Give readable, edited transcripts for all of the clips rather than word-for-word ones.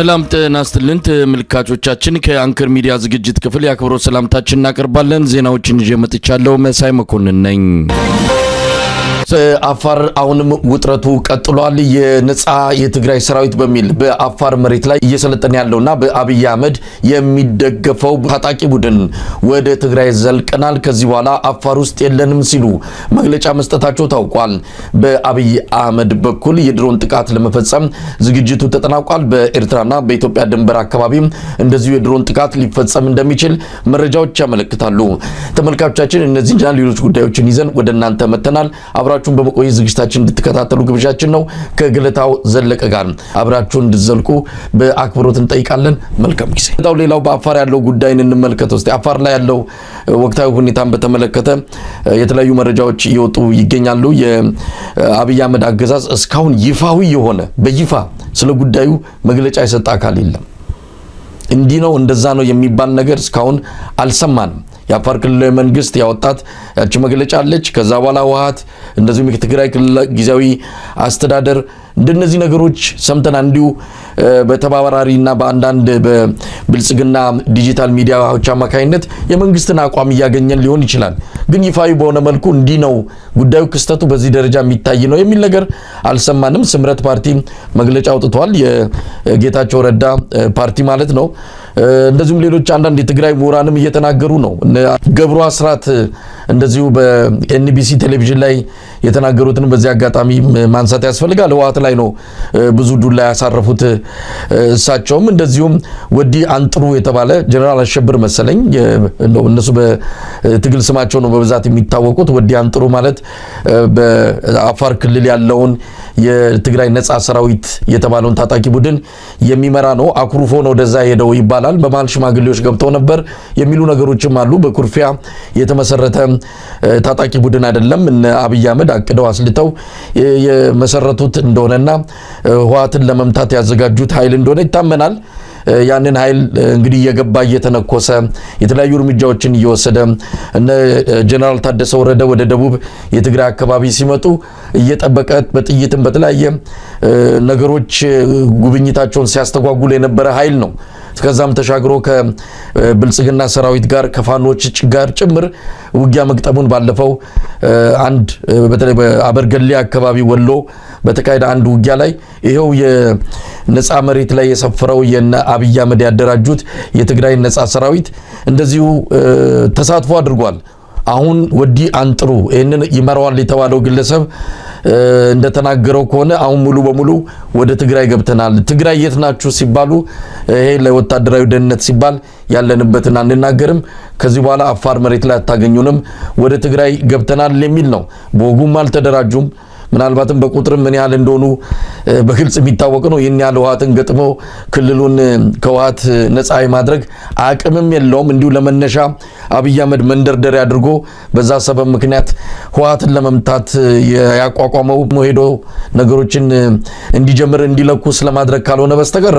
ሰላም ጤና ይስጥልን ተመልካቾቻችን፣ ከአንከር ሚዲያ ዝግጅት ክፍል የአክብሮት ሰላምታችን እናቀርባለን። ዜናዎችን ይዤ መጥቻለሁ። መሳይ መኮንን ነኝ። አፋር አሁንም ውጥረቱ ቀጥሏል። የነጻ የትግራይ ሰራዊት በሚል በአፋር መሬት ላይ እየሰለጠነ ያለውና በአብይ አህመድ የሚደገፈው ታጣቂ ቡድን ወደ ትግራይ ዘልቀናል፣ ከዚህ በኋላ አፋር ውስጥ የለንም ሲሉ መግለጫ መስጠታቸው ታውቋል። በአብይ አህመድ በኩል የድሮን ጥቃት ለመፈጸም ዝግጅቱ ተጠናቋል። በኤርትራና በኢትዮጵያ ድንበር አካባቢም እንደዚሁ የድሮን ጥቃት ሊፈጸም እንደሚችል መረጃዎች ያመለክታሉ። ተመልካቾቻችን፣ እነዚህና ሌሎች ጉዳዮችን ይዘን ወደ እናንተ መጥተናል። አብራችሁን በመቆየት ዝግጅታችን እንድትከታተሉ ግብዣችን ነው። ከገለታው ዘለቀ ጋር አብራችሁን እንድትዘልቁ በአክብሮት እንጠይቃለን። መልካም ጊዜ። ሌላው በአፋር ያለው ጉዳይን እንመልከት። ውስጥ አፋር ላይ ያለው ወቅታዊ ሁኔታን በተመለከተ የተለያዩ መረጃዎች እየወጡ ይገኛሉ። የአብይ አህመድ አገዛዝ እስካሁን ይፋዊ የሆነ በይፋ ስለ ጉዳዩ መግለጫ የሰጠ አካል የለም። እንዲህ ነው እንደዛ ነው የሚባል ነገር እስካሁን አልሰማንም። የአፋር ክልላዊ መንግስት ያወጣት ያቺ መግለጫ አለች። ከዛ በኋላ ህወሓት እንደዚሁም የትግራይ ክልል ጊዜያዊ አስተዳደር እንደነዚህ ነገሮች ሰምተን እንዲሁ በተባባሪና በአንዳንድ በብልጽግና ዲጂታል ሚዲያዎች አማካኝነት የመንግስትን አቋም እያገኘን ሊሆን ይችላል። ግን ይፋዊ በሆነ መልኩ እንዲህ ነው ጉዳዩ፣ ክስተቱ በዚህ ደረጃ የሚታይ ነው የሚል ነገር አልሰማንም። ስምረት ፓርቲ መግለጫ አውጥቷል። የጌታቸው ረዳ ፓርቲ ማለት ነው። እንደዚሁም ሌሎች አንዳንድ የትግራይ ምሁራንም እየተናገሩ ነው። ገብሩ አስራት እንደዚሁ በኤንቢሲ ቴሌቪዥን ላይ የተናገሩትን በዚህ አጋጣሚ ማንሳት ያስፈልጋል። ህወሓት ላይ ነው ብዙ ዱላ ያሳረፉት። እሳቸውም እንደዚሁም ወዲ አንጥሩ የተባለ ጀነራል አሸብር መሰለኝ፣ እነሱ በትግል ስማቸው ነው በብዛት የሚታወቁት። ወዲ አንጥሩ ማለት በአፋር ክልል ያለውን የትግራይ ነጻ ሰራዊት የተባለውን ታጣቂ ቡድን የሚመራ ነው። አኩርፎ ነው ወደዛ ሄደው ይባላል። በመሀል ሽማግሌዎች ገብተው ነበር የሚሉ ነገሮችም አሉ። በኩርፊያ የተመሰረተ ታጣቂ ቡድን አይደለም። እነ አብይ አህመድ አቅደው አስልተው የመሰረቱት እንደሆነና ህወሓትን ለመምታት ያዘጋጁት ኃይል እንደሆነ ይታመናል። ያንን ኃይል እንግዲህ እየገባ እየተነኮሰ የተለያዩ እርምጃዎችን እየወሰደ እነ ጀነራል ታደሰ ወረደ ወደ ደቡብ የትግራይ አካባቢ ሲመጡ እየጠበቀ በጥይትም በተለያየ ነገሮች ጉብኝታቸውን ሲያስተጓጉል የነበረ ኃይል ነው። ከዛም ተሻግሮ ከብልጽግና ሰራዊት ጋር ከፋኖች ጋር ጭምር ውጊያ መግጠሙን ባለፈው አንድ በተለይ በአበርገሌ አካባቢ ወሎ በተካሄደ አንድ ውጊያ ላይ ይኸው የነፃ መሬት ላይ የሰፈረው የነ አብይ አህመድ ያደራጁት የትግራይ ነፃ ሰራዊት እንደዚሁ ተሳትፎ አድርጓል። አሁን ወዲ አንጥሩ ይህንን ይመራዋል የተባለው ግለሰብ እንደተናገረው ከሆነ አሁን ሙሉ በሙሉ ወደ ትግራይ ገብተናል። ትግራይ የት ናችሁ ሲባሉ ይሄ ለወታደራዊ ደህንነት ሲባል ያለንበትን አንናገርም፣ ከዚህ በኋላ አፋር መሬት ላይ አታገኙንም፣ ወደ ትግራይ ገብተናል የሚል ነው። በወጉም አልተደራጁም። ምናልባትም በቁጥርም ምን ያህል እንደሆኑ በግልጽ የሚታወቅ ነው። ይህን ያህል ህወሓትን ገጥሞ ክልሉን ከህወሓት ነፃ የማድረግ አቅምም የለውም። እንዲሁ ለመነሻ አብይ አህመድ መንደርደሪያ አድርጎ በዛ ሰበብ ምክንያት ህወሓትን ለመምታት ያቋቋመው ሄዶ ነገሮችን እንዲጀምር እንዲለኩስ ለማድረግ ካልሆነ በስተቀር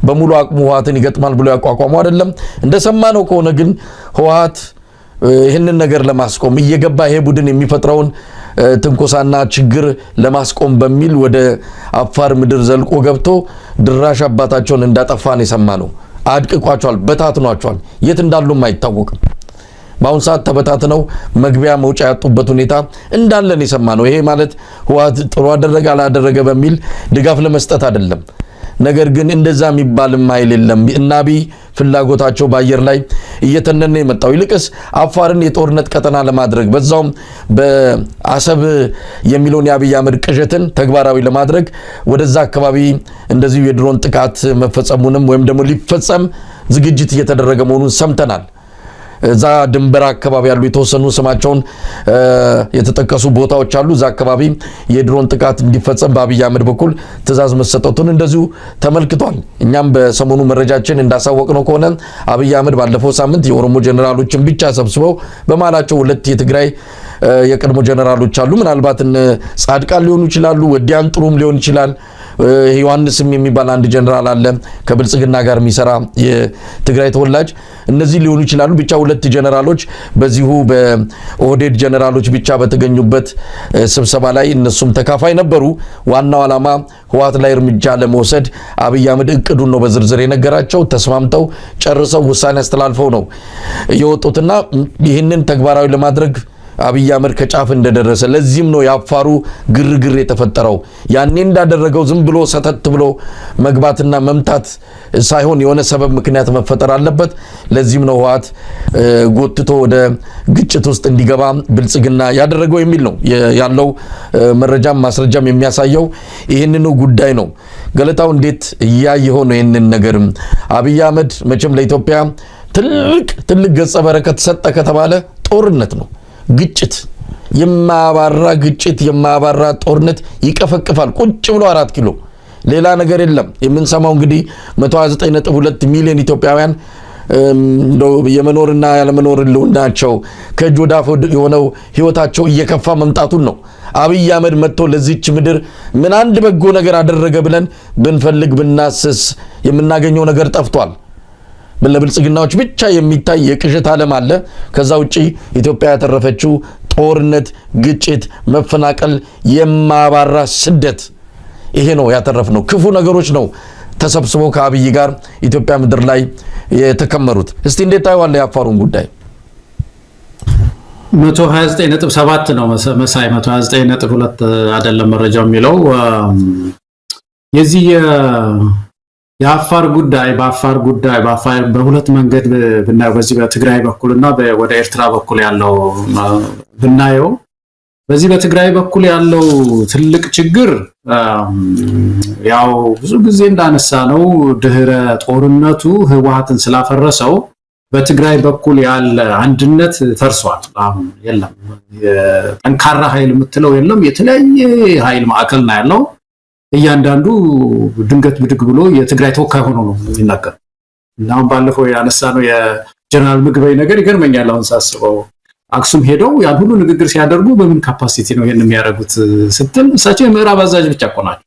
በሙሉ አቅሙ ህወሓትን ይገጥማል ብሎ ያቋቋመው አይደለም። እንደሰማነው ከሆነ ግን ህወሓት ይህንን ነገር ለማስቆም እየገባ ይሄ ቡድን የሚፈጥረውን ትንኮሳና ችግር ለማስቆም በሚል ወደ አፋር ምድር ዘልቆ ገብቶ ድራሽ አባታቸውን እንዳጠፋን የሰማ ነው። አድቅቋቸዋል፣ በታትኗቸዋል። የት እንዳሉም አይታወቅም። በአሁን ሰዓት ተበታትነው መግቢያ መውጫ ያጡበት ሁኔታ እንዳለን የሰማ ነው። ይሄ ማለት ህወሓት ጥሩ አደረገ አላደረገ በሚል ድጋፍ ለመስጠት አይደለም። ነገር ግን እንደዛ የሚባልም ኃይል የለም። እና አብይ ፍላጎታቸው በአየር ላይ እየተነነ የመጣው ይልቅስ አፋርን የጦርነት ቀጠና ለማድረግ በዛውም በአሰብ የሚለውን የአብይ አህመድ ቅዠትን ተግባራዊ ለማድረግ ወደዛ አካባቢ እንደዚሁ የድሮን ጥቃት መፈጸሙንም ወይም ደግሞ ሊፈጸም ዝግጅት እየተደረገ መሆኑን ሰምተናል። እዛ ድንበር አካባቢ ያሉ የተወሰኑ ስማቸውን የተጠቀሱ ቦታዎች አሉ። እዛ አካባቢ የድሮን ጥቃት እንዲፈጸም በአብይ አህመድ በኩል ትዕዛዝ መሰጠቱን እንደዚሁ ተመልክቷል። እኛም በሰሞኑ መረጃችን እንዳሳወቅነው ከሆነ አብይ አህመድ ባለፈው ሳምንት የኦሮሞ ጀኔራሎችን ብቻ ሰብስበው በመሃላቸው ሁለት የትግራይ የቀድሞ ጀነራሎች አሉ። ምናልባት እነ ጻድቃን ሊሆኑ ይችላሉ፣ ወዲያን ጥሩም ሊሆን ይችላል። ዮሐንስም የሚባል አንድ ጀነራል አለ ከብልጽግና ጋር የሚሰራ የትግራይ ተወላጅ። እነዚህ ሊሆኑ ይችላሉ። ብቻ ሁለት ጀነራሎች በዚሁ በኦህዴድ ጀነራሎች ብቻ በተገኙበት ስብሰባ ላይ እነሱም ተካፋይ ነበሩ። ዋናው ዓላማ ህወሓት ላይ እርምጃ ለመውሰድ አብይ አህመድ እቅዱን ነው በዝርዝር የነገራቸው። ተስማምተው ጨርሰው ውሳኔ አስተላልፈው ነው የወጡትና ይህንን ተግባራዊ ለማድረግ አብይ አህመድ ከጫፍ እንደደረሰ፣ ለዚህም ነው የአፋሩ ግርግር የተፈጠረው። ያኔ እንዳደረገው ዝም ብሎ ሰተት ብሎ መግባትና መምታት ሳይሆን የሆነ ሰበብ ምክንያት መፈጠር አለበት። ለዚህም ነው ህወሓት ጎትቶ ወደ ግጭት ውስጥ እንዲገባ ብልጽግና ያደረገው የሚል ነው ያለው መረጃም ማስረጃም የሚያሳየው ይህንኑ ጉዳይ ነው። ገለታው፣ እንዴት እያየኸው ነው ይህንን ነገርም? አብይ አህመድ መቼም ለኢትዮጵያ ትልቅ ትልቅ ገጸ በረከት ሰጠ ከተባለ ጦርነት ነው። ግጭት፣ የማያባራ ግጭት፣ የማያባራ ጦርነት ይቀፈቅፋል። ቁጭ ብሎ 4 ኪሎ ሌላ ነገር የለም። የምንሰማው እንግዲህ 129.2 ሚሊዮን ኢትዮጵያውያን የመኖርና ያለመኖር ህልውናቸው ከእጅ ወደ አፍ የሆነው ህይወታቸው እየከፋ መምጣቱን ነው። አብይ አህመድ መጥቶ ለዚች ምድር ምን አንድ በጎ ነገር አደረገ ብለን ብንፈልግ ብናስስ የምናገኘው ነገር ጠፍቷል። ለብልጽግናዎች ብቻ የሚታይ የቅዠት ዓለም አለ። ከዛ ውጪ ኢትዮጵያ ያተረፈችው ጦርነት፣ ግጭት፣ መፈናቀል፣ የማያባራ ስደት፣ ይሄ ነው ያተረፍነው። ክፉ ነገሮች ነው ተሰብስበው ከአብይ ጋር ኢትዮጵያ ምድር ላይ የተከመሩት። እስቲ እንዴት ታየዋለህ የአፋሩን ጉዳይ? 129.7 ነው መሳይ፣ 129.2 አይደለም መረጃው የሚለው። የዚህ የአፋር ጉዳይ፣ በአፋር ጉዳይ በአፋር በሁለት መንገድ ብናየው፣ በዚህ በትግራይ በኩል እና ወደ ኤርትራ በኩል ያለው ብናየው፣ በዚህ በትግራይ በኩል ያለው ትልቅ ችግር ያው ብዙ ጊዜ እንዳነሳ ነው፣ ድህረ ጦርነቱ ህወሓትን ስላፈረሰው በትግራይ በኩል ያለ አንድነት ፈርሷል። አሁን የለም፣ ጠንካራ ኃይል የምትለው የለም። የተለያየ ኃይል ማዕከል ነው ያለው። እያንዳንዱ ድንገት ብድግ ብሎ የትግራይ ተወካይ ሆኖ ነው የሚናገር። እና አሁን ባለፈው ያነሳ ነው የጀነራል ምግበይ ነገር ይገርመኛል አሁን ሳስበው። አክሱም ሄደው ያን ሁሉ ንግግር ሲያደርጉ በምን capacity ነው ይሄን የሚያደርጉት ስትል፣ እሳቸው የምዕራብ አዛዥ ብቻ እኮ ናቸው።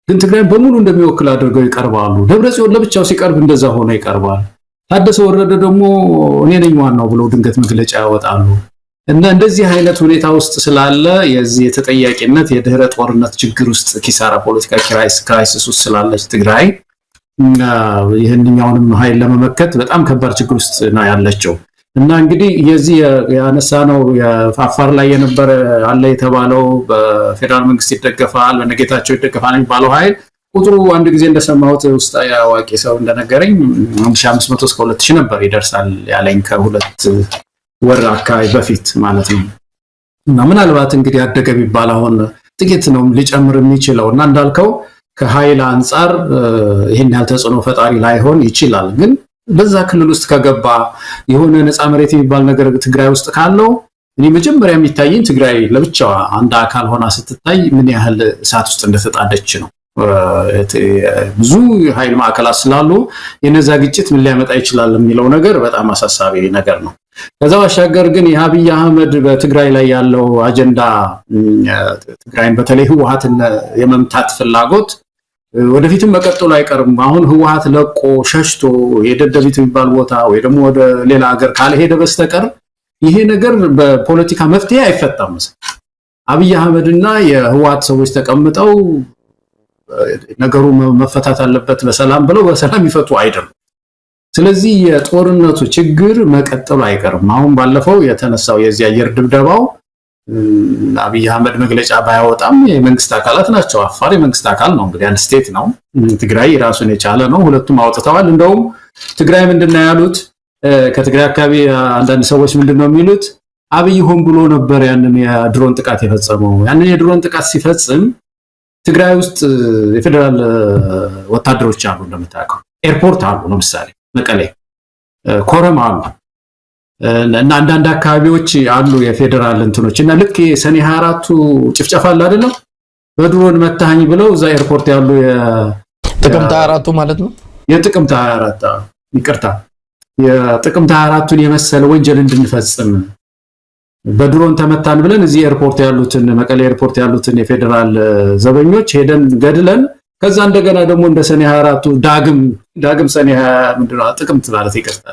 ግን ትግራይን በሙሉ እንደሚወክል አድርገው ይቀርባሉ። ደብረ ጽዮን ለብቻው ሲቀርብ እንደዛ ሆኖ ይቀርባል። ታደሰ ወረደ ደግሞ እኔ ነኝ ዋናው ብለው ድንገት መግለጫ ያወጣሉ። እና እንደዚህ አይነት ሁኔታ ውስጥ ስላለ የዚህ የተጠያቂነት የድህረ ጦርነት ችግር ውስጥ፣ ኪሳራ፣ ፖለቲካ crisis ውስጥ ስላለች ትግራይ ይህንኛውንም ኃይል ለመመከት በጣም ከባድ ችግር ውስጥ ነው ያለችው። እና እንግዲህ የዚህ ያነሳነው የአፋር ላይ የነበረ አለ የተባለው፣ በፌዴራል መንግስት ይደገፋል፣ በነጌታቸው ይደገፋል የሚባለው ኃይል ቁጥሩ አንድ ጊዜ እንደሰማሁት ውስጥ አዋቂ ሰው እንደነገረኝ 1500 እስከ 2000 ነበር ይደርሳል ያለኝ፣ ከ2 ወር አካባቢ በፊት ማለት ነው። እና ምናልባት እንግዲህ አደገ ቢባል አሁን ጥቂት ነው ሊጨምር የሚችለው። እና እንዳልከው ከኃይል አንጻር ይህን ያህል ተጽዕኖ ፈጣሪ ላይሆን ይችላል። ግን በዛ ክልል ውስጥ ከገባ፣ የሆነ ነፃ መሬት የሚባል ነገር ትግራይ ውስጥ ካለው፣ እኔ መጀመሪያ የሚታየኝ ትግራይ ለብቻዋ አንድ አካል ሆና ስትታይ ምን ያህል እሳት ውስጥ እንደተጣደች ነው። ብዙ ኃይል ማዕከላት ስላሉ የነዛ ግጭት ምን ሊያመጣ ይችላል የሚለው ነገር በጣም አሳሳቢ ነገር ነው። ከዛ ባሻገር ግን የአብይ አህመድ በትግራይ ላይ ያለው አጀንዳ፣ ትግራይን በተለይ ህወሓትን የመምታት ፍላጎት ወደፊትም መቀጠሉ አይቀርም። አሁን ህወሓት ለቆ ሸሽቶ የደደቢት የሚባል ቦታ ወይ ደግሞ ወደ ሌላ ሀገር ካልሄደ በስተቀር ይሄ ነገር በፖለቲካ መፍትሄ አይፈታም። አብይ አህመድና የህወሓት ሰዎች ተቀምጠው ነገሩ መፈታት አለበት በሰላም ብለው በሰላም ይፈቱ አይደሉም። ስለዚህ የጦርነቱ ችግር መቀጠሉ አይቀርም። አሁን ባለፈው የተነሳው የዚህ አየር ድብደባው አብይ አህመድ መግለጫ ባያወጣም የመንግስት አካላት ናቸው። አፋር የመንግስት አካል ነው፣ እንግዲህ አንድ state ነው። ትግራይ ራሱን የቻለ ነው። ሁለቱም አውጥተዋል። እንደውም ትግራይ ምንድን ነው ያሉት? ከትግራይ አካባቢ አንዳንድ ሰዎች ምንድን ነው የሚሉት? አብይ ሆን ብሎ ነበር ያንን የድሮን ጥቃት የፈጸመው። ያንን የድሮን ጥቃት ሲፈጽም ትግራይ ውስጥ የፌዴራል ወታደሮች አሉ፣ እንደምታውቀው ኤርፖርት አሉ፣ ለምሳሌ መቀሌ፣ ኮረም አሉ እና አንዳንድ አካባቢዎች አሉ የፌዴራል እንትኖች። እና ልክ የሰኔ 24ቱ ጭፍጨፋ አለ አይደለም፣ በድሮን መታኝ ብለው እዛ ኤርፖርት ያሉ ጥቅምት 24ቱ ማለት ነው። የጥቅምት 24፣ ይቅርታ፣ የጥቅምት 24ቱን የመሰለ ወንጀል እንድንፈጽም በድሮን ተመታን ብለን እዚህ airport ያሉትን፣ መቀሌ airport ያሉትን የፌዴራል ዘበኞች ሄደን ገድለን ከዛ እንደገና ደግሞ እንደ ሰኔ 24ቱ ዳግም ሰኔ ምንድን ነው፣ ጥቅምት ማለት፣ ይቅርታ፣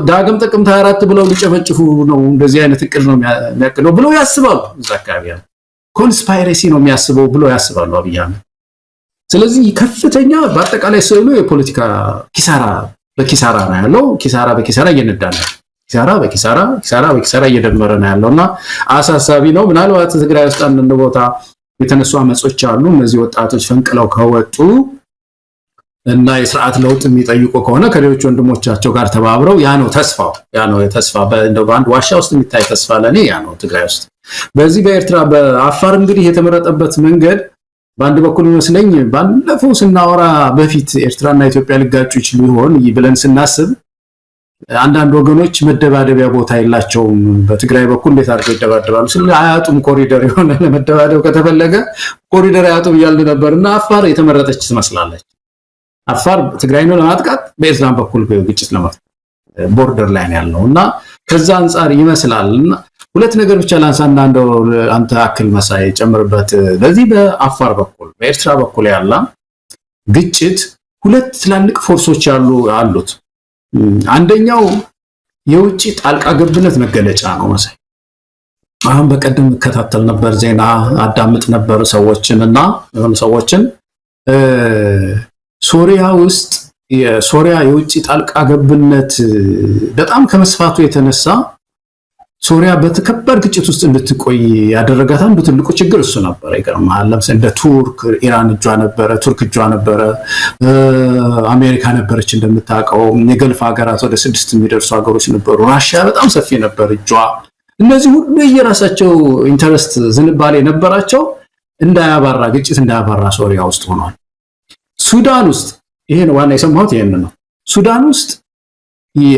ዳግም ጥቅምት 24 ብለው ሊጨፈጭፉ ነው፣ እንደዚህ አይነት እቅድ ነው የሚያቅደው ብለው ያስባሉ። እዛ አካባቢ ያለ conspiracy ነው የሚያስበው ብለው ያስባሉ አብይ አህመድ። ስለዚህ ከፍተኛ በአጠቃላይ ስዕሉ የፖለቲካ ኪሳራ በኪሳራ ነው ያለው። ኪሳራ በኪሳራ እየነዳ ነው። ኪሳራ በኪሳራ፣ ኪሳራ በኪሳራ እየደመረ ነው ያለው እና አሳሳቢ ነው። ምናልባት ትግራይ ውስጥ አንዳንድ ቦታ የተነሱ አመጾች አሉ። እነዚህ ወጣቶች ፈንቅለው ከወጡ እና የስርዓት ለውጥ የሚጠይቁ ከሆነ ከሌሎች ወንድሞቻቸው ጋር ተባብረው፣ ያ ነው ተስፋው፣ ያ ነው ተስፋ። በአንድ ዋሻ ውስጥ የሚታይ ተስፋ ለኔ ያ ነው ትግራይ ውስጥ። በዚህ በኤርትራ በአፋር እንግዲህ የተመረጠበት መንገድ በአንድ በኩል ይመስለኝ ባለፈው ስናወራ በፊት ኤርትራና ኢትዮጵያ ሊጋጩ ይችሉ ይሆን ብለን ስናስብ አንዳንድ ወገኖች መደባደቢያ ቦታ የላቸውም፣ በትግራይ በኩል እንዴት አድርገው ይደባደባሉ ስለ አያጡም፣ ኮሪደር የሆነ ለመደባደብ ከተፈለገ ኮሪደር አያጡም እያልን ነበር እና አፋር የተመረጠች ትመስላለች። አፋር ትግራይ ነው ለማጥቃት፣ በኤርትራን በኩል ግጭት ለመፍታት border ላይ ነው ያለው እና ከዛ አንጻር ይመስላል። እና ሁለት ነገር ብቻ ላንሳና እንደው አንተ አክል መሳይ ጨምርበት። በዚህ በአፋር በኩል በኤርትራ በኩል ያለ ግጭት ሁለት ትላልቅ force ኦች ያሉ አሉት። አንደኛው የውጭ ጣልቃ ገብነት መገለጫ ነው መሳይ። አሁን በቀደም እከታተል ነበር፣ ዜና አዳምጥ ነበር ሰዎችን እና የሆኑ ሰዎችን። ሶሪያ ውስጥ የሶሪያ የውጭ ጣልቃ ገብነት በጣም ከመስፋቱ የተነሳ ሶሪያ በከባድ ግጭት ውስጥ እንድትቆይ ያደረጋት አንዱ ትልቁ ችግር እሱ ነበረ። ይገርምሃል። ለምሳሌ እንደ ቱርክ፣ ኢራን እጇ ነበረ፣ ቱርክ እጇ ነበረ፣ አሜሪካ ነበረች እንደምታውቀው፣ የገልፍ ሀገራት ወደ 6 የሚደርሱ ሀገሮች ነበሩ። ራሽያ በጣም ሰፊ ነበር እጇ። እነዚህ ሁሉ የራሳቸው interest ዝንባሌ ነበራቸው። እንዳያባራ፣ ግጭት እንዳያባራ ሶሪያ ውስጥ ሆኗል። ሱዳን ውስጥ ይሄን ዋና የሰማሁት ይሄን ነው። ሱዳን ውስጥ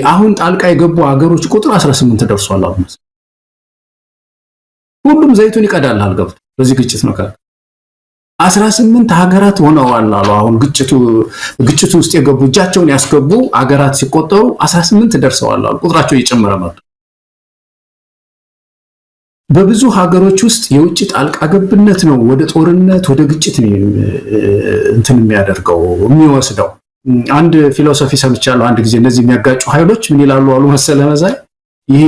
አሁን ጣልቃ የገቡ ሀገሮች ቁጥር 18 ደርሷል። አሁን ሁሉም ዘይቱን ይቀዳል ገብቶ በዚህ ግጭት መካከል 18 ሀገራት ሆነዋል አሉ። አሁን ግጭቱ ውስጥ የገቡ፣ እጃቸውን ያስገቡ ሀገራት ሲቆጠሩ 18 ደርሰዋል አሉ። ቁጥራቸው እየጨመረ መጡ። በብዙ ሀገሮች ውስጥ የውጭ ጣልቃ ገብነት ነው ወደ ጦርነት፣ ወደ ግጭት እንትን የሚያደርገው፣ የሚወስደው። አንድ philosophy ሰምቻለሁ አንድ ጊዜ። እነዚህ የሚያጋጩ ኃይሎች ምን ይላሉ አሉ መሰለህ መሳይ፣ ይሄ